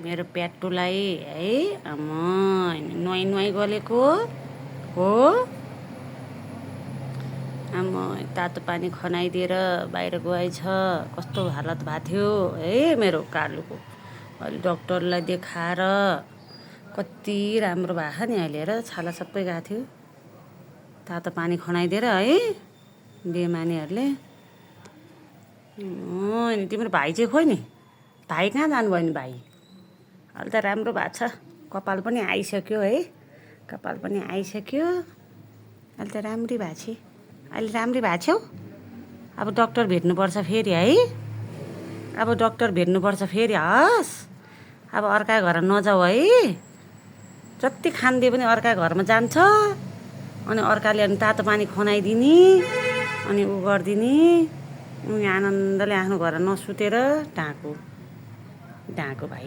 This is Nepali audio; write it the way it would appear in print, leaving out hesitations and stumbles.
मेरो प्याट्टुलाई है नुहाई नुहाई गलेको हो। तातो पानी खनाइदिएर बाहिर गएछ। कस्तो हालत भएको थियो है मेरो कालुको। अहिले डक्टरलाई देखाएर कति राम्रो भएको नि। अहिले हेर छाला सबै गएको थियो। तातो पानी खनाइदिएर है बेमानीहरूले। अनि तिम्रो भाइ चाहिँ खोइ नि, भाइ कहाँ जानुभयो नि भाइ? अहिले त राम्रो भएको छ। कपाल पनि आइसक्यो है, कपाल पनि आइसक्यो। अहिले त राम्री भएको छ। अहिले राम्री भएको छौ। अब डक्टर भेट्नुपर्छ फेरि है। अब डक्टर भेट्नुपर्छ फेरि। हस् अब अर्का घर नजाऊ है। जति खानिदिए पनि अर्का घरमा जान्छ। अनि अर्काले अनि तातो पानी खनाइदिने अनि उ गरिदिने। आनन्दले आफ्नो घर नसुतेर ढाँको भाइ।